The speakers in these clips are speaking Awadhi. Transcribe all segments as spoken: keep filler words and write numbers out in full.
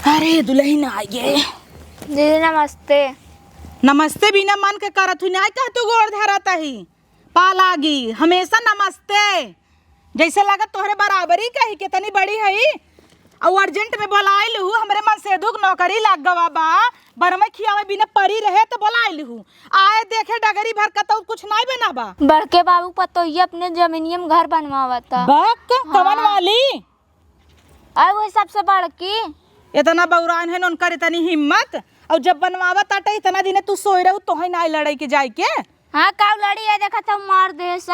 अरे, दुलहिन आइगे। दीदी, नमस्ते। नमस्ते बिना मन के करत हुई, नाहीं कह तू गोड़ धरत ही। पा लागी, हमेसा नमस्ते। जइसे लागत तोहरे बराबरी कही, केतनी बड़ी हई। अउ urgent में बोलाइ लिहू, हमरे मनसेधू क नौकरी लाग गवा बा। बनवइ खियावइ बिना परी रहे त बोलाइ लिहू। आए देखे डगरी भर कतउ कुछ नाहीं बना बा। बड़के बाबू पतोहिया अपने जमीनिया में घर बनवावता। बक, कवन हाँ। वाली? अरे वही सबसे बड़की। एतना बउरान है उनकर एतनी हिम्मत। अउ जब बनवावत आटे एतना दिने तू सोए रहू, तोहइ नाहीं लड़इ के जाइ के। हाँ, काउ लड़ी है, देखत हउ मार देहे स।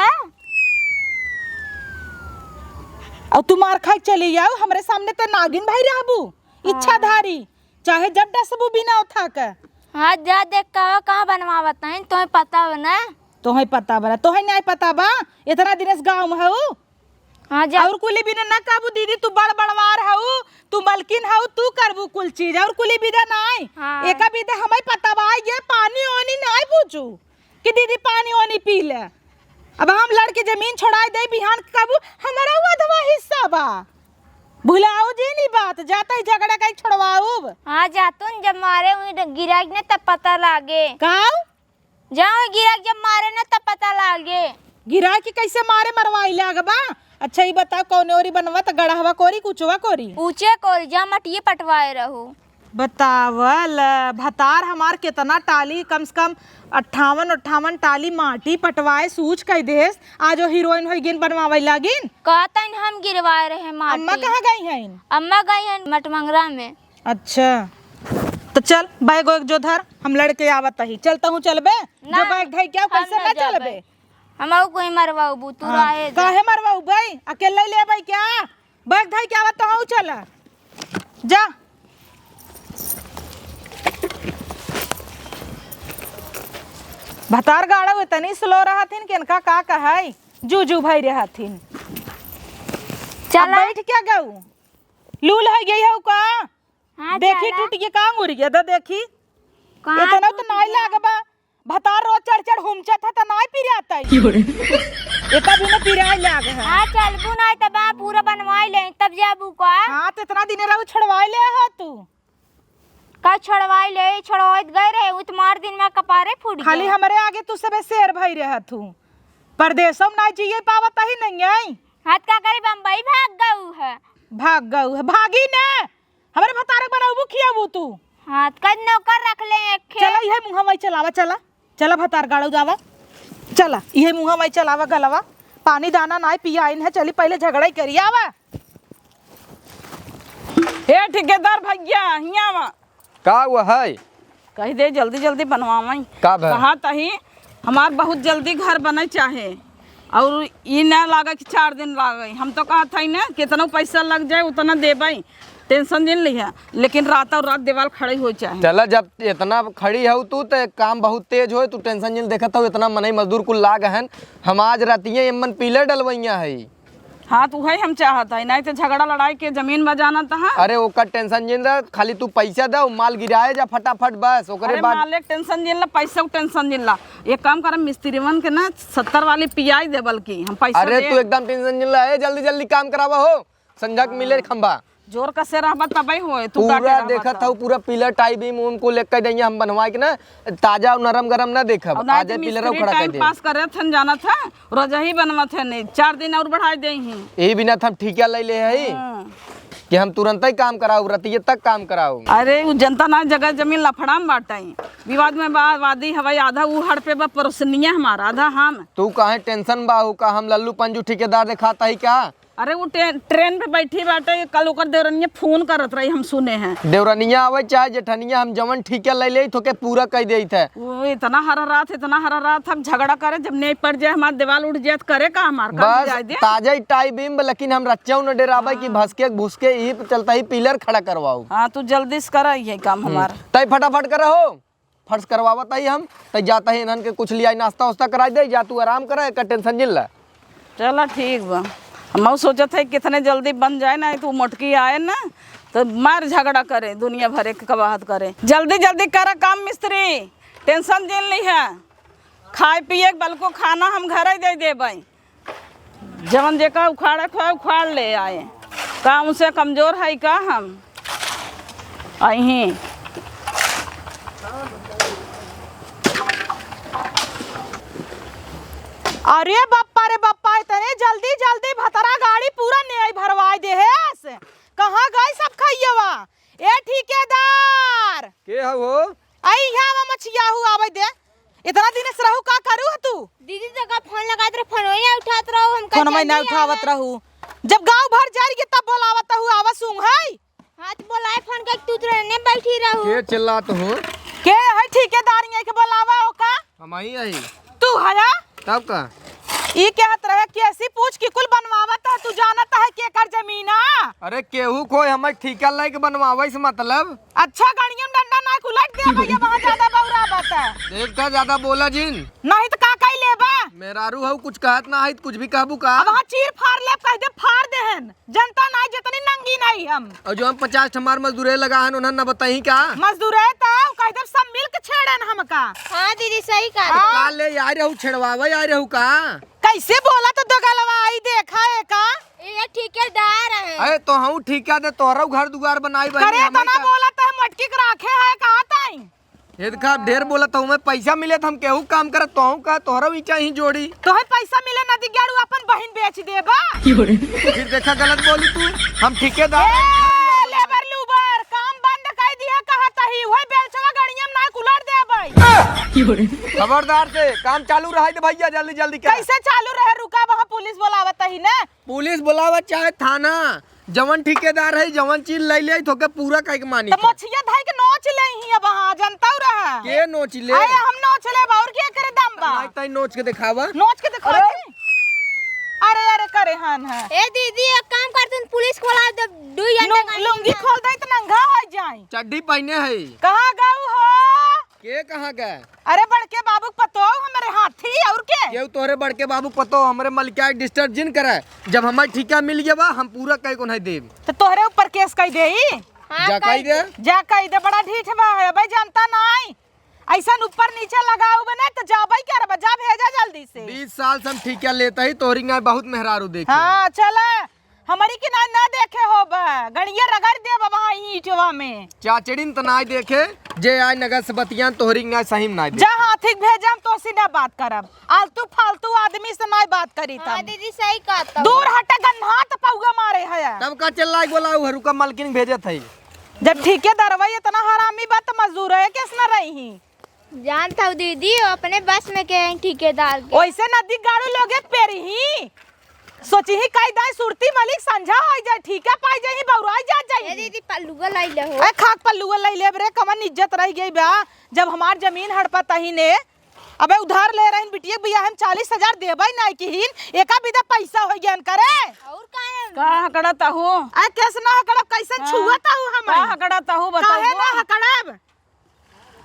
अउ तू मार खाइ चली आउ, हमरे सामने त नागिन भइ रहबू, हाँ। इच्छाधारी, चाहे जब डसबू बिना ओथा के। हाँ, जा देख के आवा, कहाँ बनवावत हैं, तोहइ पता बा ना? तोहइ पता बा, तोहइ नाहीं पता बा, एतना दिने से गाँव में हउ। हाँ, जा। अउर कुली बिना ना कहबू, दीदी, तू बड़ बड़वार हऊ, तू मलकिन हऊ, तू करबू कुल चीज। अउर कुली बिदा नाई। हाँ। एका बिदा हमई पता बा, ये पानी ओनी नाई पूछू कि दीदी पानी ओनी पी ले। अब हम लड़के जमीन छोड़ाई दे, बिहान के कहबू, "हमारा वो अधवा हिस्सा बा।" भुलाऊ जी नी बात, जाता ही झगड़ा कई छोड़वाऊब। हाँ, जातुन जब मारे हुई गिराई ने तब पता लागे। काऊ? जहाँ गिरा के जब मारे ना तब पता लागे। गिरा के कैसे मारे, मरवाई लाग बा? अच्छा, ई बताओ, कौने ओरी बनवा त गड़हवा कोरी, कुचवा कोरी? ऊंचे कोरी, जहाँ मटिए पटवाए रहू। बतावल, भतार हमार केतना टाली, कम से कम अट्ठावन, अट्ठावन टाली माटी पटवाए, सूच कह देस। आज वो हीरोइन होई गिन, बनवावे लागिन। कहतन हम गिरवाए रहे माटी। अम्मा कहाँ गई हैं? अम्मा गई हैं मटमंगरा में। अच्छा, त चल, बैग वैग जो धर, हम लड़के आवत ही। चल, तहूँ चलबे? ना, जो बैग धइ के आओ, हम कैसे ना ना चलबे? जाबे। हम आऊ कोई मरवाऊ बू, तू हाँ, रहे दे। काहे मरवाऊ बई? अकेले लेबे क्या? बैग धइ के आवत तहूँ चल। जा। भतार गाड़ो इतनी slow रहथिन कि इनका का कहै, जू जू भई रहथिन। अब चला। बैठ क्या गऊ? लूल होइ गई हउ का? हाँ, देखी, चला। टूट के का मुड़ गया, द देखी। कहाँ इतना टूट तो नाई गया? लाग बा। भतार रोज चढ़ चढ़ हुमचत है, त नाई पिरात है। क्यों रे? एका भी न पिराए लाग है। हाँ, चलबू नाई त बा पूरा बनवाई ले, तब जाबू का? हाँ, त इतना दिन रहू छोड़वाई ले हो तू। का छोड़वाई ले, छोड़वाइत गए रहे, उ त मार दिन में कपारे फूट खाली गया। हमरे आगे तू सबे शेर भई रहत हूँ। परदेसो में नाई जिए पावत ही नहीं है। हाथ का करी बम्बई भाग गऊ है। भाग गऊ है, भागी ना। हमरे भतारे बनउबू खियाबू तू। हाँ, त कद नौकर रख ले एक खे। चला, इहे मुँहा माई चलावा, चला। चला भतार गाड़ो जावा। चला, इहे मुँहा माई चलावा गलवा। पानी दाना नाई पियाइन है, चली पहिले झगड़ा ही करी आवा। हे ठेकेदार भैया, हियाँ आवा। का हुआ है? कहि दे जल्दी जल्दी बनवावई। का भय? कहा तही हमार बहुत जल्दी घर बने चाहे। अउर ई ना लागे कि चार दिन लागे। हम तो कहत हई ना, कितनो पैसा लग जाए, उतना देबे, tension जिन लिहा, लेकिन रातौ रात देवाल खड़ी होइ चाहे। चला, जब इतना खड़ी हऊ तू, त काम बहुत तेज होए, तू tension जिन। देखत हऊ, इतना मनई मजदूर कुल लाग हन, हम आज रातिये एमन pillar डलवइया हई। हाँ, त उहई हम चाहत हई, नाहीं त झगड़ा लड़ाई के जमीन बजाना तहाँ। अरे, ओकर tension जिन रह, खाली तू पैसा दे, माल गिराए जा फटाफट, बस, ओकरे अरे बाद मालिक, tension जिन ला, पैसा क tension जिन ला। एक काम कर, मिस्त्रीवन के ना सत्तर वाली पियाई दे, बल्कि हम पैसा अरे, दे। तू एकदम tension जिन ला, ए, जल्दी जल्दी काम करावा हो, संझा के मिले हाँ। खंभा। जोर कसे रहबा तबे होए, तू पूरा डांटे रहबा देखत त। हऊ, पूरा pillar tie beam उनको लेके जाइए हम बनवाए के ना, ताजा और नरम गरम ना देखब, और नाहीं आज तो pillar मिस्त्री खड़ा कर time दे। Pass करे थन, जानत है, रोज ही बनवत है, नहीं, चार दिन और बढ़ाई देइहीं। यही बिना त हम ठिका ले ले हई हाँ। कि हम तुरंतै काम कराऊ, रतिये तक काम कराऊ। अरे, उ जनता ना जगह जमीन लफड़ा में बाटइ, विवाद में बा, वादी हवाई, आधा उ हड़पे बा परोसनिया हमार, आधा हम। तू काहे tension बा, हऊ का हम लल्लू पंजू ठेकेदार देखात हई का? अरे, उ टे-, train पे बैठी बाटे, कल ओकर देवरनिया phone करत रही, हम सुने हैं। देवरनिया आवे चाहे जेठनिया, हम जवन ठिका ले लेई, तोके पूरा कई देइत है। वो इतना हरहरात, इतना हरहरात, हम झगड़ा करे, जब नहीं पड़ जाए, हमार देवाल उठ जाए, त करे का हमार, का बस जाए दे? ताजा ही tie beam, लेकिन हम रच्चौ न डेराबे कि हाँ। भसके, भुसके, यही पे चलता ही pillar खड़ा करवाऊ। हाँ, तू जल्दी से करा ये काम हम्म। हमार। तै फटाफट करा हो। फर्श करवावत हई हम, त जात हई इन्हन के कुछ लियाई, नाश्ता वास्ता कराई दे, जा तू आराम करा, एकर tension जिन ला। चला ठीक बा। हमहू सोचत हई कितने जल्दी बन जाए ना, त उ मोटकी आए ना, त मार झगड़ा करे, दुनिया भरे के कवाहत करे। जल्दी जल्दी करा काम मिस्त्री, tension जिन लिहा। खाए पिए के बल्कु खाना हम घरे दे देबे। जवन जेका उखाड़े के होए, उखाड़ ले आए। का उनसे कमजोर हई का हम? अहीं। अरे बप्पा रे बप्पा, इतने जल्दी जल्दी भतरा गाड़ी पूरा नेई भरवाई देहेस। कहाँ गई सब खइयवा? ए ठेकेदार! के हउ हो? आई यहाँ मछिया हु आवे दे। इतना दिन से रहू का करू ह तू? दीदी तो का फोन लगात रहे, फोन वही उठात रहू, हम का फोन में जल्दी ना उठावत आवा। रहू। जब गाँव भर जारी के तब बोलावत हु आवा सूंघ है। हाँ, तो बोलाए फोन के, तू तो एने बैठी रहू। के चिल्लात हो? के है ठेकेदार, यहीं के बोलावा हो का? हम आई आई। तू हया? तब का? ई कहत रहे कि ऐसी पूछ के कुल बनवावत है, तू जानत है के कर जमीना? अरे केहू कोई हमें ठेका लेके बनवावे से मतलब? अच्छा, गड़ियम डंडा ना कुलट दे भैया, वहाँ ज्यादा बौरा बात है। देख का ज्यादा बोला जिन। नहीं तो का कही लेबा? मेहरारू हऊ, कुछ कहत ना है, कुछ भी कहबू का? अब वहाँ चीर फाड़ ले, कह दे फाड़ देहन। जनता नाई, जितनी नंगी नाई हम। और जो हम पचास ठमार मजदूरे लगा हन, उन्हें न बताई का? मजदूरे तो कह देब सब मिल के छेड़न हमका। हाँ दीदी, सही कहा। तो हाँ। का ले आए रहू, छेड़वावे आए रहू का? कैसे बोला तो दो गलवा आई देखा है का? ये ठेकेदार है। अरे तो हम ठेका दे, तोहरा घर दुआर बनाई बनी, करे हम तो ना का? बोला तो हम मटकी के राखे है का ताई? ये देखा, अब ढेर बोलत हूँ मैं, पैसा मिले तो हम केहू काम करत, तोहू का, तोहरा भी चाही जोड़ी। तोहे पैसा मिले ना दिग्गाड़ू, अपन बहिन बेच देबा। फिर देखा, गलत बोली तू, हम ठेकेदार। ए, लेबर लूबर, काम बंद कर दिया, कहा तही, वही बेलचवा गड़िया में ना कुलर देबै। खबरदार से, काम चालू रहे दे भैया, जल्दी जल्दी कर। कैसे चालू रहे, रुका, वहाँ पुलिस बोलावत ही ना। पुलिस बोलावा चाहे थाना, जवन ठेकेदार है, जवन चीज ले ले, तोके पूरा कह के मानी तो था। मोछिया धई के नोच ले ही अब, हाँ, जनता रहा। के नोच ले? अरे, हम नोच ले, और के करे दम बा? नहीं, तई नोच के दिखावा। नोच के दिखावा अरे। जी। अरे, अरे, करे हन है। ए दीदी, एक काम कर, तुम पुलिस को बुला दे, दू घंटे लुंग-, का लुंगी नहीं खोल दे तो नंगा हो जाए। चड्डी पहने है। कहाँ गऊ हो? के कहाँ गए? अरे बड़के बाबू के पतोह हमरे हाथी, और के? केहू तोहरे बड़के बाबू के पतोह हमरे मलिकाई के disturb जिन करे। जब हमार ठिका मिल गया बा, हम पूरा कई को नहीं देब। तो तोहरे ऊपर case कई देई? हाँ, जा कई कई दे। दे। जा कई दे, बड़ा ढीठ बा है, अबे जनता नाई। ऐसन ऊपर नीचे लगाऊ बने तो जाबे करबा, जा भेजा जल्दी से। बीस साल से हम ठिका लेता ही, तोहरी गाय बहुत मेहरारू देखे। हाँ, चला। हमरी के ना, ना देखे होब, गड़िया रगड़ देब वहाँ ईंटवा में। चाचड़िन त नाय देखे, जे आय नगद से बतियान तोहरी ना सही में नाय देखे। जा हाथी के भेजा, हम तोसे ना बात करब। आलतू फालतू आदमी से नाय बात करी हाँ तब। दीदी, सही कहत हऊ। दूर हटा, गन्हात पौआ मारे है। तब का चिल्लाइ बोलाऊ, हरू का मलकिन भेजत है। जब ठिकेदारवा इतना हरामी बा त मजदूर है, कैसे न रही? जानत हऊ दीदी, वो अपने बस में के हैं ठिकेदार के। ओइसे नदी गाड़ू लोगे पेरी ही। सोची ही काई दाई सुरती मलिक संझा होइ जाए, ठीका पाई जाई, बौराई जात जाई। ए दीदी, पल्लुआ लाई ले हो। ए खाक पल्लुआ लाई लेब रे, कवन इज्जत रहि गई बा। जब हमार जमीन हड़पत ही ने, अबे उधार ले रहिन बिटिया के बियाह में चालीस हजार देबै नाई किहिन, एका बिदा पैसा होइ गया करे। और का? का हकड़त हऊ? ए कैसे ना हकड़ब, कैसन हाँ। छुअत हऊ हमें? का हकड़त हऊ, बताऊ? काहे ना हकड़ब?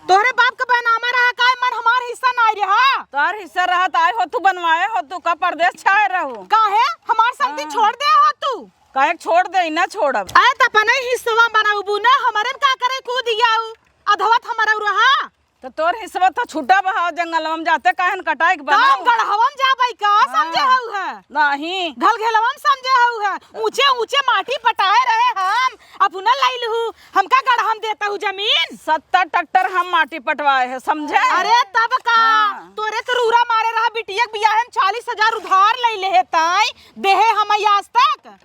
तोहरे बाप के बैनामा रहा का, मन हमार हिस्सा नाई रहा। तोहर हिस्सा रहा त आए हो तू बनवाए हो तू का परदेस छाए रहू। काहे? हमार संगती हाँ। छोड़ दे हो तू। काहे के छोड़ दे, ना छोड़ब। आए त अपने हिस्सवा बनाउबू ना, हमरे में का करे कूद आऊ। अधवा त हमार रहा। त तोर हिस्सवा त छुट्टा बहाव जंगलवा में जाते काहे न कटाई के तब बनाऊ। गढ़वा में जाबै का हाँ। समझे हऊ है। नहीं। घलघेलवा में समझे हऊ है। ऊंचे ऊंचे माटी पटाए रहे हम, अपना लैलहू। हमका गढ़हम देता हूँ जमीन। सत्तर ट्रैक्टर हम माटी पटवाए हैं, समझे? अरे तब का? हाँ। तोरे तो रूरा मारे रहा बिटिया के बियाह में चालीस हजार उधार ले ले है ताई, देहे हम आज तक।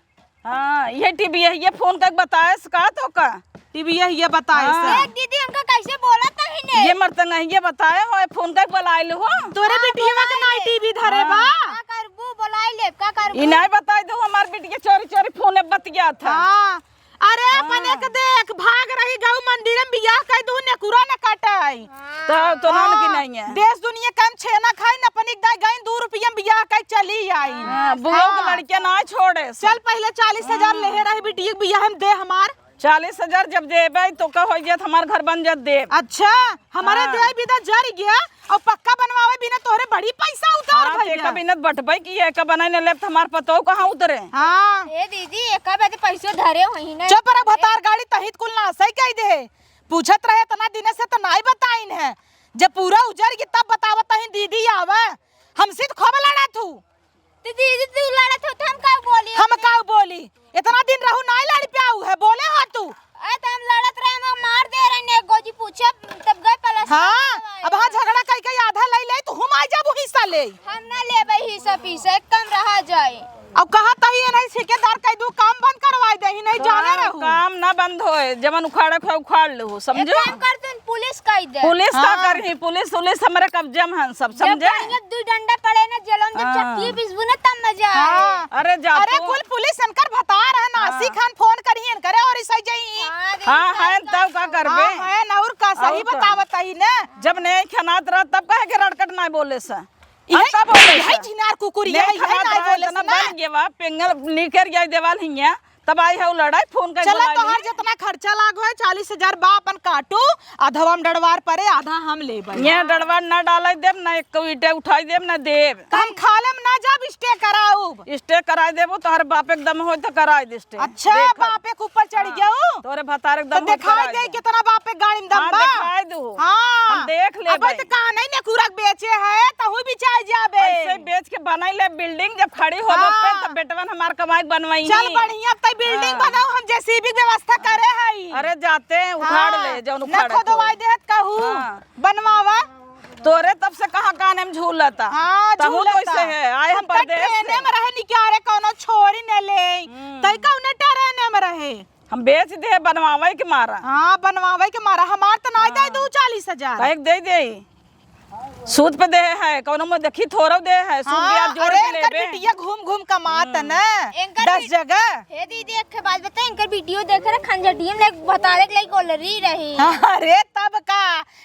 हाँ, ये टीवी है, ये फोन करके बताए से का तो का? टीवी है, ये बताए हाँ। से। देख दीदी, हमका कैसे बोला तही ने? ये मर्द नहीं, ये बताए हो, फोन करके बुलाए लो हो। तोरे हाँ, बिटिया के बुलाए नाई ले। टीवी धरे हाँ। बा। का करबू, बुलाए ले, का करबू? ई नहीं बताए दो, हमार बिटिया चोरी चोरी फोन में बतिया था। हाँ। अरे हाँ। अपने के देख, भाग रही गऊ मंदिर में बियाह कई दू नेकुरा न कटाई। हाँ। तो, तो नाम की हाँ। नहीं है। देश दुनिया कम छेना खाई न, अपनी दाई गई दू रुपया में बियाह कई चली आई। हाँ, बुआ के हाँ। लड़के ना छोड़े से। चल पहले चालीस हजार हाँ। लेहे रही बिटिया के बियाह में दे हमार। चालीस हजार जब देबे तो का हो जात, हमार घर बन जात देब। अच्छा, हमारे हाँ। देह बिदा जर गया। और पक्का बनवावे बिना तोहरे बड़ी पैसा उधार हाँ, भइल तेका है। बिना बटबै की है, का बनाई न लेब त हमार पतोह कहाँ उतरे? हाँ। ए दीदी, एका बजे पैसो धरे होई ना। चुप रह, भतार गाड़ी तहित कुल नासै कई दे। पूछत रहे इतना दिन से त नाई बताइन है। जब पूरा उजर गई तब बतावत तही दीदी आवे। हमसे त खूब लड़त हू। त दीदी तू लड़त हो त हम का बोली? हम का बोली? इतना दिन रहू नाई लड़ पाऊ है, बोले हो तू? अरे त हम लड़त रहे, हम हम ना लेबे हिस्सा पीसे, कम रहा जाए। अब कहा तही ये नहीं, ठेकेदार कह दू काम बंद करवाई दे ही, नहीं जाने रहू। काम ना बंद होए, जवन उखाड़े के होए उखाड़ लो, समझो। एक काम कर, तुम पुलिस कह दे। पुलिस का हाँ। करही, पुलिस उलिस हमरे कब्जे में हन सब, जब समझे? कहीं एक दुई डंडा पड़े ना जेलों में, जब हाँ। चक्की पिसबू ना तब मजा आए। हाँ। अरे जा अरे तू। कुल पुलिस इनकर भतार है, हाँ। नासिक हन, फोन करिए इनकरे और इसे जाई। हाँ, हाँ, है तब का करबे? हाँ, है ना, और का सही और का? बतावत ही ना। जब नहीं खनात रहा तब कहे के रड़कट ना बोले से। यही, अब तब बोले यही से। झिनार कुकुर, नहीं यही, यही खनात ना रहा, बोले इतना से ना। बन गया बा, पेंगल निकर गया देवाल हिया, तब आई है लड़ाई, फोन कर चला बुला ली। तोहार जितना खर्चा लाग होए, चालीस हजार बा अपन काटू, आधवा हम डड़वार परे, आधा हम लेबे। ये डड़वार ना डाले देब, ना एक ईंटे उठाई देब, ना देब। तो हम खाले में ना जाब, स्टे कराउब। स्टे कराई देबो, तोहर बाप एकदम होई तो कराई दे स्टे। अच्छा, देख। बापे के ऊपर चढ़ हाँ, गयो। तोरे भतार एकदम तो होई तो दिखाई कराई दे दे। कितना बापे गाड़ी में दम हाँ, बा। दिखाई दू। हाँ। हम देख अब लेबे। तो कहा नहीं ने कुरक बेचे है, तहू भी चाहे जाबे। ऐसे बेच के बनाई ले बिल्डिंग, जब खड़ी हो हाँ। पे तो बेटवन हमार कमाई के बनवाई चल ही। बढ़िया, अब तई बिल्डिंग हाँ। बनाओ, हम जेसीबी के व्यवस्था करे हई। अरे जाते हैं, उखाड़ हाँ। ले, जौन न उखाड़े खोदवाई को। देहत कहू। हाँ। बनवावा। तोरे तब से कहाँ काने में झूलता? हाँ, तहू तो झूलता। ऐसे है, आए हम हम तो परदेस ट्रेने से। में रहे निकारे, कौनो छोरी ने ले। हम्म। तई कौने ट्रेने में रहे? हम बेच दे बनवावे के मारा। हाँ, बनवावे के मारा। हमार तो नाई दे हाँ। दू चालीस हजार। कहे के दे दे। सूद पे दे है, कौनो में देखी थोड़ो दे है, सूद हाँ, ब्याज जोड़ अरे के इनकर लेबे। बिटिया घूम घूम कमात हम्म। ना, इनकर दस बि-, जगह। हे दीदी, एक ठे बात बता, इनकर वीडियो देखे रहे, खंजटिया में लाइक बता दे, लाइक गोलरी रही। हाँ, अरे तब का,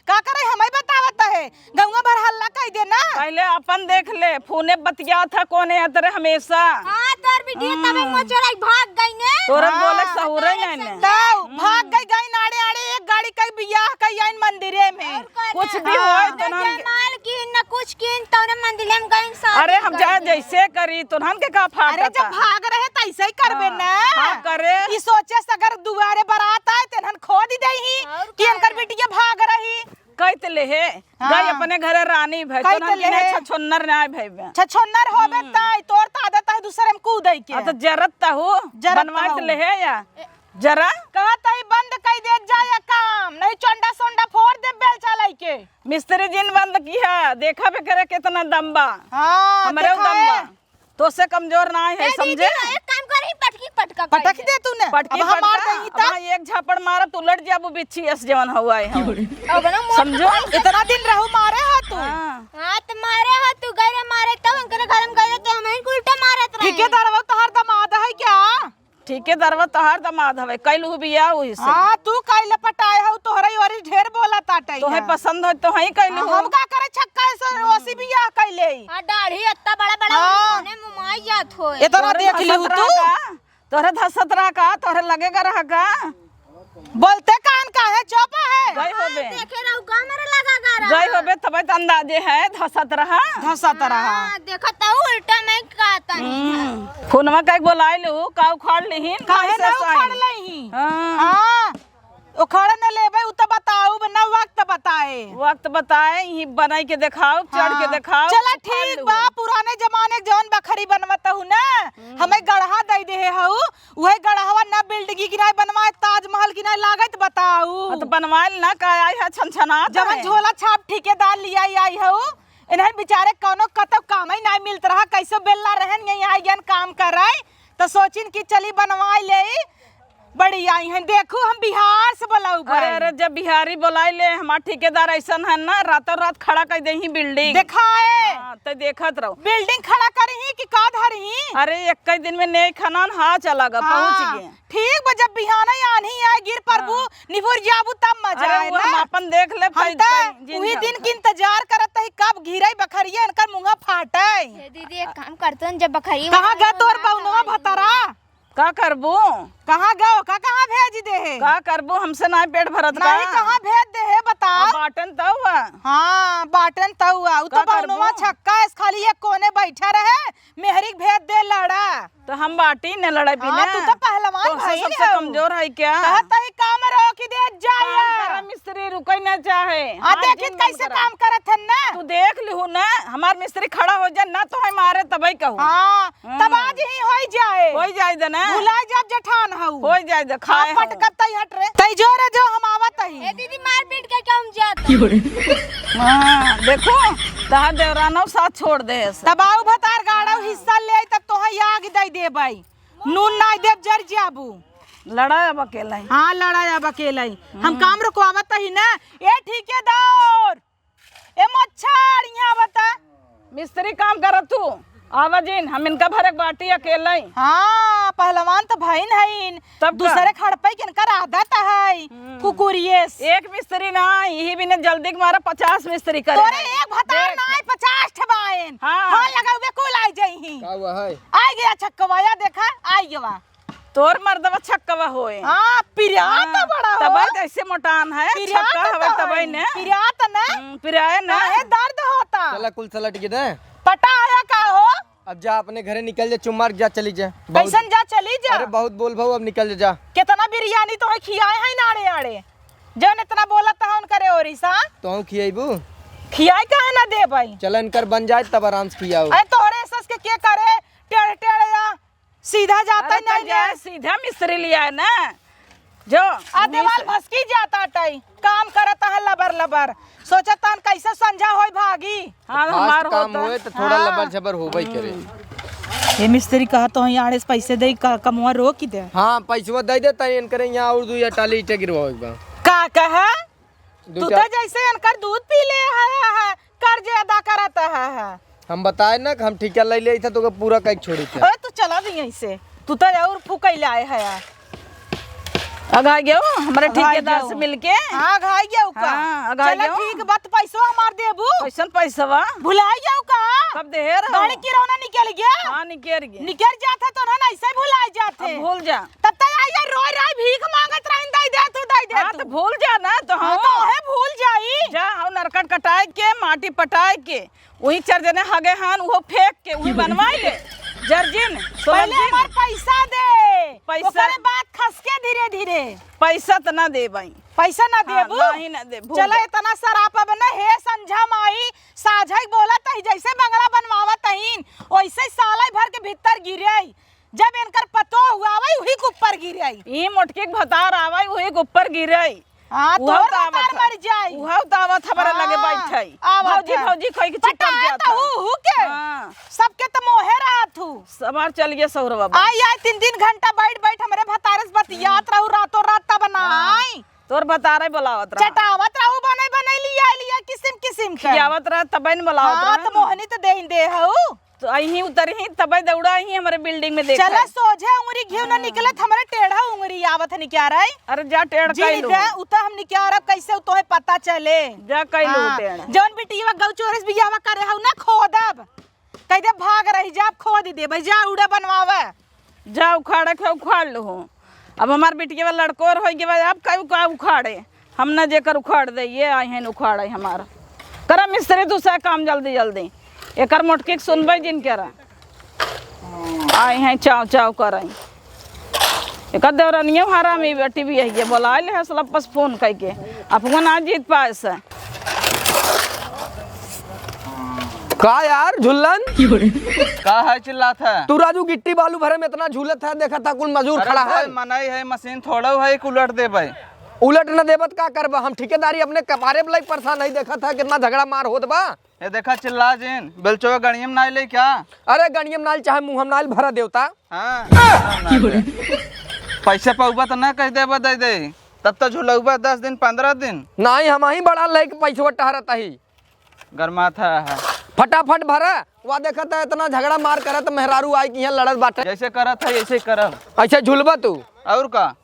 का करे, हमें बतावत है, गौवा भर हल्ला कई दे ना। पहले अपन देख ले, फोने बतियात है, कौन है तेरे हमेशा। हाँ, तोर बिटिया तबे हम्म। मोचराई भाग गई ने। तोरा हाँ। बोले सहूरे नहीं ने। तब हम्म। भाग गई, गई नाड़े आड़े, एक गाड़ी कई बियाह कई आइन मंदिरे में। और का कुछ ना? भी हाँ। होए, तो ना नाम जयमाल कीन, ना कुछ कीन, तौने मंदिरे में गई साथ अरे, हम गई। चाहे जैसे करी, तोन्हन के का फाटता? अरे, जब भाग रहे, त ऐसे ही करबे हाँ। ना। हाँ, करे। ई सोचे से अगर दुआरे बारात आए, तेनहन खोद ही देही और कि का इनकर है? बिटिया भाग रही। कई त लेहे, हाँ। गई अपने घरे रानी भई, कई तो त नाम की लेहे। नहीं छछोन्नर ना भई बे। छछोन्नर होबे हम्म। ताई, तोर त आदत है दूसरे में कूदे के। आ, तो जरत त हो, जरत बनवा त हो। लेहे या। ए, जरा। कहा तई बंद कई दे जा या काम, नहीं चोंडा सोंडा फोड़ दे बेलचा लइके। मिस्त्री जिन बंद किहा, देखा बे करे कितना दम बा। हाँ, हमरे देखा दम है। बा। तोसे कमजोर ना है, ए, दीदी, समझे? एक काम करी, पटकी पटका पटक कइले। दे तू ने। पटकी अब हम मार पटका, देही त। अब एक झापड़ मारब, तू लड़ जाबू बिच्छी अस जवन हवा है हम। अब ना मोट समझो? पटकी इतना दिन रहू मारे हा तू। हाँ। हाँ, त मारे हा तू, गैरे मारे तब उनके घर में गए तो हम ही उल्टा मारत रहे। ठेकेदारवा तोहार दमाद है क्या? ठेकेदारवा तोहार दमाद हवे, कैलू बियाह वही से। हाँ, तू कैले पटाए हऊ, तोहरे ओरी ढेर बोला ताटे तोहे यहाँ। पसंद हो तो हई कैलू हाँ, हो। हम का करे छक्का से ओसी बियाह कैले। हाँ, दाढ़ी इतना बड़ा बड़ा हाँ। उन्होंने मुमाई जात होए। इतना तोहरे देख लिहू धसत तू। रहा का? तोहरे धसत रहा का? तोहरे लगेगा रहा का? बोलते कान का है, चुप है। गई होबे। हाँ, देखे रहू का मेरे लगा गा रहा। गई होबे, तबे त अंदाजे है, धसत रहा। धसत रहा। हाँ, देखत हऊ उल्टा मैं का तनी। हम्म। फोनवा कई बोलाए लू, का उखाड़ लिहिन, काहे कैसे ना साइन? उखाड़ लेही? हाँ। हाँ। उखाड़ न लेबे, उ त बताऊ, न वक्त बताए। वक्त बताए, ही बनाई के देखाओ, चढ़ के हाँ। देखाओ, चला उखाड़ ठीक लू। बा, पुराने जमाने के जौन बखरी बनवत हऊ ना, हम्म। हमें गढ़हा दे दे हऊ, उहे गढ़हवा ना बिल्डिंग की नाई बनवाए, ताजमहल की नाई लागत, बताऊ। हाँ, तो बनवाइल ना, का आई है, छनछनात जवन है। झोला छाप ठेकेदार लिया आई हऊ, इन्हें बेचारे कौनो कतौ कामई नाई मिलत रहा, कैसो बेल्ला रहन, यहीं आई गन काम करे, तो सोचिन कि चली बनवाई ले, बड़ी आई हैं। देखू, हम बिहार से बोलाऊ अरे, भाई। अरे, जब बिहारी बोलाई ले, हमार ठेकेदार ऐसन है ना, रातों रात खड़ा कर दे ही बिल्डिंग। देखाए। हाँ, तो देखत रहो। बिल्डिंग खड़ा करी ही कि का धरी ही? अरे, एक ही दिन में नए खनान हाँ चला गा, हाँ। पहुँच गए। ठीक बा, जब बिहाने आन्ही आए, गिर परबू, हाँ। निहुर जाबू, तब मजा अरे, आए वो ना। हम अपन देख ले, हम तई, त तई, जिन उही हम दिन के इंतजार करत हई, कब घिरई बखरिया इनकर मुंह फाटे। ए दीदी, एक काम करतन, जब बखरिया कहाँ वाला गया तोर ना बउनवा करे। भतरा? का करबू? कहाँ गयो? का, कहाँ भेज दे है? का करबू? हमसे ना पेट भरत का? नहीं, कहाँ भेज दे है, बताओ। अब बाटन तउआ। हाँ, बाटन तउआ। उ तो का करबू? बउनवा छक्का है, खाली एक कोने बैठा रहे, मेहरी के भेद दे लड़ा। तो हम बाटी न लड़ाई हाँ, बिना। तू तो पहलवान तोहसे भइल सबसे हऊ। कमजोर है क्या? कहत ही काम रोक दे जाया। काम करा मिस्त्री रुकै न चाहे। हाँ, हाथ देखित जिन बंद कैसे करा। काम करत हन ना। तू देख लिहू ना, हमार मिस्त्री खड़ा हो जाए ना तो है मारे तबई कहू। हाँ, हम्म। तब आज ही होई जाए। होई जाए दे ना। भुला जाब जेठान हऊ। होई जाए दे, हाँ, खाए हऊ। पटकब तई हट रे। तई जो रे जो हम आवत ही। ए दीदी मार पीट के क्या हम जात? हाँ, देखो। तहार देवरानो साथ छोड़ देस। तब आऊ भतार गाड़ो हिस्सा ले आई, तब तोहे आग दई देबई। नून नाई देब, जर जाबू। लड़ा अब अकेला ही। हाँ, लड़ा अब अकेला ही। हम काम रुकवावत ही ना। ए ठेकेदार, ए मच्छर, यहाँ बता। मिस्त्री काम करत तू, आवा जिन, हम इनका भरक बाटी अकेला ही। हाँ, पहलवान तो भइन हइन। तब का? दूसरे खड़पई के इनकर आदत है, हम्म। कुकुरिये से। एक मिस्त्री ना, यही बिना जल्दी के मारा पचास मिस्त्री करे तोरे हैं। एक भतार देख। ना आए, पचास ठे बाएन। हाँ। फोन लगावे कुल आई जाई ही। का हुआ है? आई गया छक्कवा, या देखा, आई गवा। तोर मर्दवा छक्कवा होए। हाँ, पिरात हाँ, बड़ा हो। तबे जैसे मोटान है, पिरात छक्का हवे तो तबे है। ने। पिरात ना? हम्म, पिराए ना। काहे दर्द होता? चला कुल सलट के दे। पटा आया का हो? अब जा अपने घरे निकल जा, चुप मार जा, चली जा। बहुत कैसन जा, चली जा? अरे बहुत बोल भाऊ, अब निकल जा, जा। कितना बिरयानी तोहे खियाए हैं नाड़े आड़े, जौन इतना बोलत है उनकरे ओरी सा। तोहू खियाइबू? खियाए काहे ना देबई? चला इनकर बन जाए तब आराम से खियाओ। अरे तोहरे सस के के करे, टेढ़ टेढ़ या सीधा जाता अरे नहीं तो जा, है। सीधा मिस्त्री लिया है ना। जो आ देवाल मिस्त्री भसकी जाता टई, काम करत है लबर लबर, सोचत हन कैसे संझा होई भागी। हाँ, खास हमार काम होता। होए तो थोड़ा हाँ। लबर झबर होबे करे। हम्म। ये मिस्त्री कहा तो यहाँ आड़े से पैसे दे, क-, कमवा रोक ही दे। हाँ, पैसवा दे दे, तनी इनकरे यहाँ और दुई टाली ईंटे गिरवावे के बा। का कहा? दू तू चार तो जैसे इनकर दूध पी ले है, है, कर्ज अदा करत है, है। हम बताए ना कि हम ठिका ले लेई था, तोके पूरा कई छोड़ी थे। ओए, तू चला भी यहीं से। तू तो और फुकैले आए है यार। अघाई गयो, हमरे अघाई ठेकेदार गयो। से मिलके। हाँ, अघाई गयो का? हाँ, अघाई चला गयो। ठीक बात, पैसो हमार देबू। कैसन पैसवा? भुलाई गयो का? कब देहे रहो? गाड़ी किरौना निकल गया। हाँ, निकल गया। निकल जात है तो ना, ऐसे भुलाई जात है। अब भूल जा। तब तक आई है, रोई रोई भीख मांगत रहिन, दई दे तू, दई दे हाँ, तू। तो भूल जा ना, तो हाँ, हाँ। तो है भूल जाई। जा, हाँ, नरकट कटाए के, माटी पटाए के, वही चार जने हगे हन, उहो फेंक के, वही बनवाई ले। जर्जिन, पहले सोलह दिन। हमार पैसा दे, पैसा। ओकरे बाद खसके धीरे धीरे। पैसा त ना देबई। पैसा ना हाँ, देबू? नहीं ना देबू। चला, इतना सराप अब ना, हे संझा माई, साझा ही बोलत ही, जैसे बंगला बनवावत ही, वैसे साल भर के भीतर गिरे। जब इनकर पतोह हुआ आवई, उही के ऊपर गिरई। ई मोटकी के भतार आवई, उही के ऊपर गिरई। हाँ, उहउ तोर तो आवत भतार ह। मर जाई। उहउ तो आवत हमरा लगे हाँ, बैठई। आवत भौजी, ह। भौजी कहि के चुप कर पटाए जात तो ह। हूँ, हूँ के। हाँ। सबके तो मोहे रहत हूँ। सवार चल गया सौरवा बा। आई, आई, तीन, तीन घंटा बैठ, बैठ हमरे भतारे से बतियात रहू, रातों रात तब ना हाँ। आई। तोर भतारे बोलावत रहा। चटावत रहू, बने, बने लिया, लिया, किसिम, किसिम के। खियावत रहा, तबे न बोलावत हाँ, रहा। तो मोहनी तो दे ही दे हऊ। तो अइहीं उतरहीं, तबे दौड़ा अइहीं हमरे building में देखा चला है। सोझे उंगरी घिउ न हाँ। निकलत, हमरे टेढ़ा उंगरी आवत है निक्यारा है। अरे जा टेढ़ जी कइलू। दे, उ त हम निक्यारब कैसे, उ तोहे पता चले। जा कइलू हाँ। टेढ़। जौन बिटिया गौ चोरस बियाहवा करे हउ ना, खोदब। कह दे भाग रही, जा खोद देबे, जा उड़ा बनवावे। जा उखाड़े के उखाड़ लो हो। अब हमार बिटिया लड़कोर होइ गवा, अब का, का उखाड़े? हम ना जेकर उखाड़ दे, ये आई हैं उखाड़े हमार। करा मिस्त्री, दूसरा काम जल्दी जल्दी। एकर मोटकी के सुनबे जिन करा। आई हैं चाव चाव करे। एकर देवरनियो हरामी बेटी भी है, ये बोलाए ले हस लपस फोन कइके। अपनो ना जीत पाए से। का यार झुल्लन? का है चिल्लात है? तू राजू गिट्टी बालू भरे में इतना झूलत है, देखा था कुल मजूर अरे खड़ा है। भाई, मनई है, मशीन थोड़ा है, एक उलट देबे। उलट न देबत का करबा? हम ठेकेदारी अपने कपारे पे लाई परेशान है, देखा था कितना झगड़ा मार होत बा। ये देखा चिल्ला जिन, बेलचो गणियम नाई ले क्या? अरे गणियम नाई चाहे मुँहम नाई भरा देवता। हाँ। पैसा पौबा तो ना कह देबा दे दे, तब तो झुलौबा दस दिन, पन्द्रह दिन। नाई, हम ही बड़ा लेके पैसवा टहरत ही। गरमात है। फटाफट भरा, वा देखत है इतना झगड़ा मार करत मेहरारू आई कि यहाँ लड़त बाटे। जैसे करत है, ऐसे करब। ऐसे झुलबा तू? और का?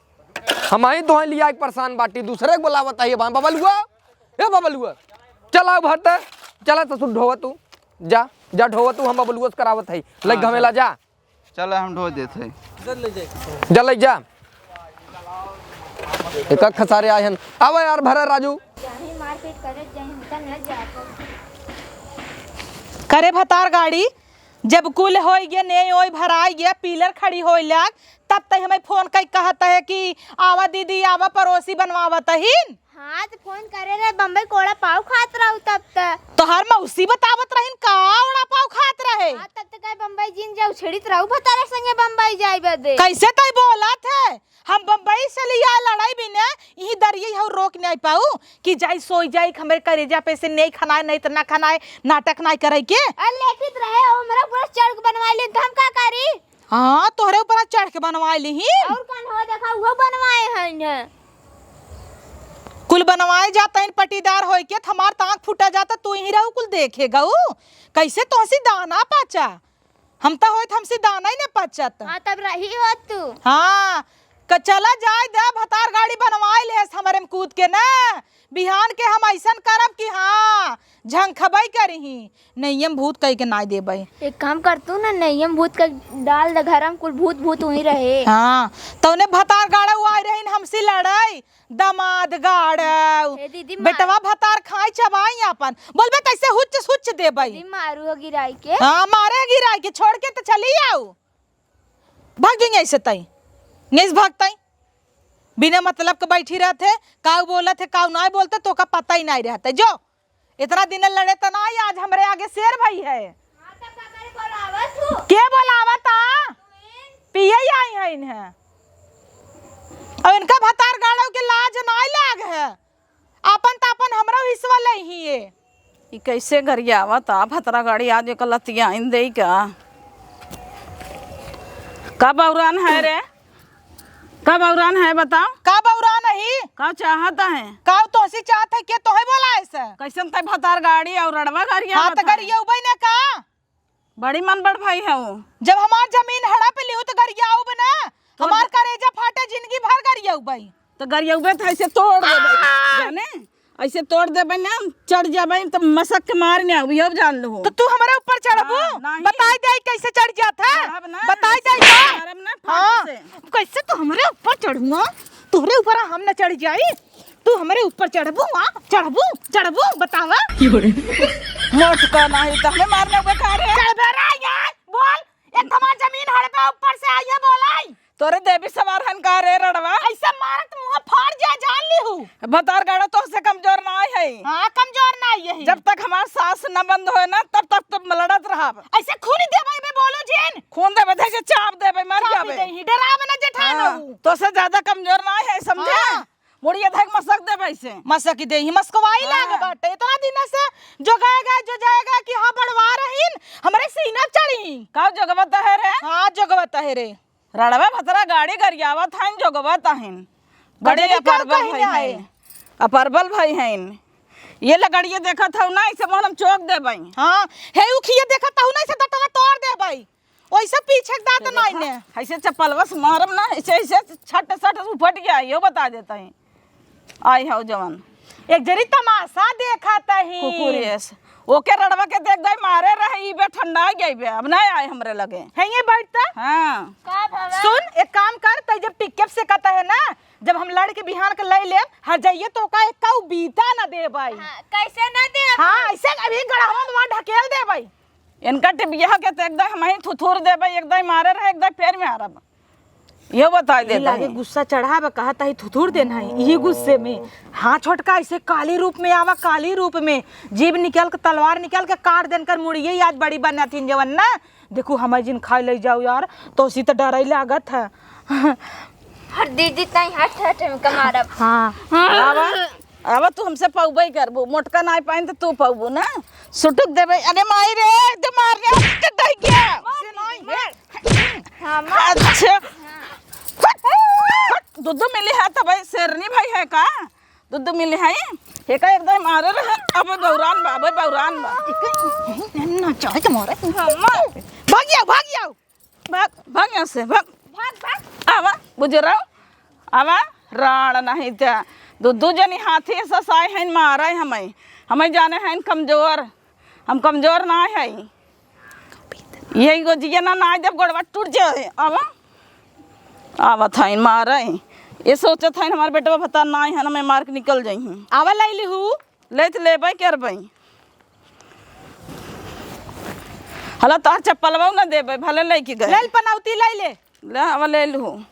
हम ही तोहे लिया के परेशान बाटी, दूसरे के बोलावत है। बा-, बबलुआ, ए बबलुआ, चला भरते, चला ससुर ढोवा तू, जा, जा ढोवा तू, हम बबलुआ से करावत है, लई हाँ, घमेला चल। जा। चल, हम ढो देत है। जा, ले जा। एक खसारे आए हन। आवा यार, भरा राजू। जाही मारपीट करत जाही, हम त न जा पाऊ। करे भतार गाड़ी, जब कुल होई गया, ने ओई भराई गया, पिलर खड़ी होई लाग, तब तई हमें फोन कई कहत है कि आवा दीदी, आवा पड़ोसी बनवावत हीन। हाँ, त फोन करे रहे, बम्बई कोड़ा पाव खात रहू तब त। तोहार मौसी बतावत रहिन का वड़ा पाव खात रहे? हाँ, तब त कहे बम्बई जिन जाऊ, छेड़ित रहू भतारे संगे बम्बई जाई बदे। कैसे तई बोलत है? हम बम्बई से लिया लड़ाई भी ने, यही दरिये हऊ रोक कि नाहीं पाऊ कि जाई सोई जाई, हमरे करेजा पे से नाहीं खनाए, नाहीं त ना खनाए, नाटक नाहीं करइ के। अरे लेटित रहे, हमरा ऊपर चढ़ के बनवाइ लेन, त हम का करी? हाँ, तोहरे ऊपर चढ़ के बनवाइ लिही। अउर कौन हो, देखा, उहो बनवाए हैं ने। कुल बनवाए जात हैं पटीदार होइके, त हमार त आँख फूटा जात, तू इहीं रहू कुल देखे गऊ। कइसे तोहसी दाना पाचा? हम त होइत हमसी दाना ही न पचत। हाँ, तब रही हो तू। हाँ, क-, चला जाए द, भतार गाड़ी बनवाइ लेहस हमरे में कूद के न। बिहान के हम अइसन करब कि हाँ, झंखबइ करिहीं। नइयम भूत कहि के नाहीं देबइ। एक काम कर तू न, नइयम भूत क डाल द घर में, कुल भूत भूत उहीं रहे। हाँ, तउने भतार गाड़उ आइ रहिन हमसी लड़इ, दमाद गाड़उ। हे दीदी, मार- बेटवा भतार खाइ चबाई आपन। बोलबे तइसे हुच्च हुच्च देबइ। दीदी, मारू हो गिराइ के। हाँ, मारे गिराइ के, छोड़ के त चली आउ। भाग जाइहीं अइसे तई। नइस भागतइ। बिना मतलब के बइठी रहत है, काउ बोलत है, काउ नाहीं बोलत है, तोका पता ही नाहीं रहत है। जो, इतना दिन लड़े त नाहीं, आज हमरे आगे शेर भई है। हाँ, त का करे बोलावत हूँ? के बोलावत आ? पिए आई है इन्हें। अब इनका भतार गाड़उ के लाज नाहीं लाग है। आपन त आपन हमरो हिस्सा लइही ये। ई कइसे गरियावत आ भतरा गाड़ी, आज एक लतियाइन देई का? का बौरान है रे? का बौरान है बताओ? का बौरान ही? का चाहत है? का तोहसी चाहत है, के तोहे बोलाए से? कइसन तै भतार गाड़ी अउर रड़वा गरियावत हाँ, त है? गरियउबइ न का? बड़ी मन बड़ भाई है वो। जब हमार जमीन हड़प लिहू त गरियाउब ना, तो हमार करेजा फाटे जिंदगी भर गरियउबइ। तो गरियउबे त अइसे तोड़ देबइ, जाने? अइसे तोड़ देबइ ना, चढ़ जाबइ त मसक के मार ना, उहे जान लहू। तो तू हमरे ऊपर चढ़बू? हाँ, नहीं। बताइ देइ कइसे चढ़ जात है? चढ़ब ना, बताइ देइ का? मारब ना, फाट हाँ, से। कइसे तू हमरे ऊपर चढ़बू? तोहरे ऊपर हम ना चढ़ जाई। तू हमरे ऊपर चढ़बू, हाँ? चढ़बू, चढ़बू, बतावा। मोटका नाही, त हमें मारने को बेकार है। चढ़बे रे, ये बोल, एक हमार जमीन हड़पे ऊपर से आई है, बोलाई। तोरे देवी सवार हन का रे रड़वा? अइसे मारत मुँह फाड़ जा, जान लिहू। भतार गाड़ो तोहसे कमजोर नाही है। हाँ, कमजोर नाही है। जब तक हमार सास न बंद होए ना, तब तक तुम लड़त रहब। अइसे खून देबे बे, बोलो जिन। खून देबे, धइके चाप देबे, मर चाप जाबे। देही, डरावे ना जेठान हाँ, हऊ। तोहसे ज्यादा कमजोर नाही है, समझे? हाँ। मुड़िया धइके मसक देबे अइसे। मसक देही, मसकवाई हाँ। लाग बाटे। इतना दिन से जोगाएगा, जोजाएगा कि हाँ बड़वा रहीन, हमरे सीना चढ़ी। का जोगवत है रे? हाँ, जोगवत है रे। रड़वा भतरा गाड़ी गरियावत हइन, जोगवत हइन। बड़ी गजरी का अपर बल कहीं भई ना है। हइन। अपर बल भई हइन। ये लगड़िए देखत हऊ ना, इसे मोहन हम चोक देबई। हाँ, हे उखिए देखत हऊ ना, इसे दतवा तोड़ देबई। ओइसे पीछे के दांत ये नाई देखा, ने। ऐसे चप्पलवा से मारब ना, ऐसे, ऐसे छट सट उपट गया, यो बता देता है। आई हऊ जवन। एक जरी तमाशा देखत ही। कुकुर एस। ओके रड़वा के देख दई मारे रहे, ई बे ठंडा गई बे, अब नहीं आए हमरे लगे। है ये बैठ त? हाँ। का भवा? सुन, एक काम कर, तई जब टिकट से कहता है ना, जब हम लड़ के बिहान के ले लेब, हर जाइए तो का एक काऊ बीता ना देबई। हाँ, कैसे ना देब? हाँ, ऐसे अभी गड़हवा में वहाँ ढकेल देबई। इनका टिबिया के तो एकदम हम ही थुथुर देबे, एकदम मारे रहे, एकदम पैर में आरब। यो बताई ई देता लागे है। गुस्सा चढ़ावे, कहता है थुथुर देना है। यही गुस्से में हाँ छोटका, ऐसे काली रूप में आवा, काली रूप में जीभ निकाल के, तलवार निकाल के काट देन कर मुड़िए। आज बड़ी बनना थीन जवन ना, देखू हमें जिन खाए ले जाओ यार, तो उसी तो डर ही लागत है। हट दीदी, ताई हट हट हम कमारब। हाँ। आवा, आवा, तू हमसे पौबे करबू, मोटका नाई पाइन तो तू पौबू ना। सुटुक देबे, अरे माई रे, तो मार रे, तो डर गया। हाँ, मार। अच्छा। दुद्दू मिली है तब शेरनी भाई है का? दुद्दू मिली है? हे का एकदम मारे रहे, अब बौरान बा, अब बौरान बा। ना चाहे तो मारे। हाँ, मार। भाग जाओ, भाग जाओ। भाग, भाग यहाँ से, भाग। भाग, भाग। आवा, बुजुर्ग, आवा, राण नहीं त्या। दू, दू जनी हाथी ससाए हैं, मारे हमें। हमें जाने हैं कमजोर। हम कमजोर ना है। यही को जिया ना, ना जब गोड़वा टूट जाए। आवा। आवत हैं, मारे। ये सोचत हैं, हमार बेटवा भता ना है, हमें मार के निकल जाई हैं। आवा, ले लिहू। ले त लेबे करबे। हला तोहर चप्पलवा न देबे, भले लेके गए। ले ल पनौती, ले ले। ले, अब ले लू।